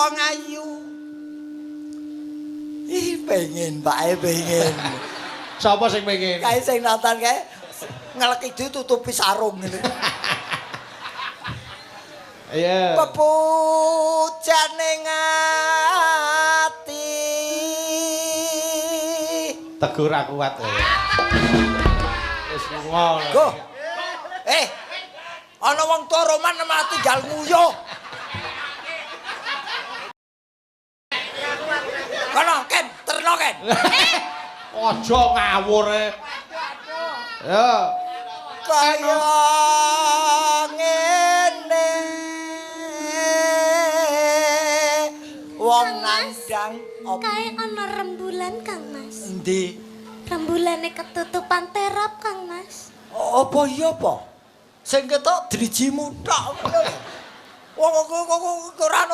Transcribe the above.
Wong ayu. Ih, pengen, Pak, pengen. Sapa sing pengen? Kae sing nonton kae ngelek ditutupi sarung ngene. Iya. Pepujane ati. Tegur aku kuat. Wis lunga. Go. Eh. Ana wong tuwa roman malah tinggal nguyuh. Kono, Ken, terno Ken. Aja ngawur e. Ya. Kaya ngene. Wong nandang apa Kae ana rembulan, Kang Mas. Endi? Rembulane ketutupan terap, Kang Mas. Apa iya apa? Sing ketok drijimu tok ngono lho. Wong kok ora ana.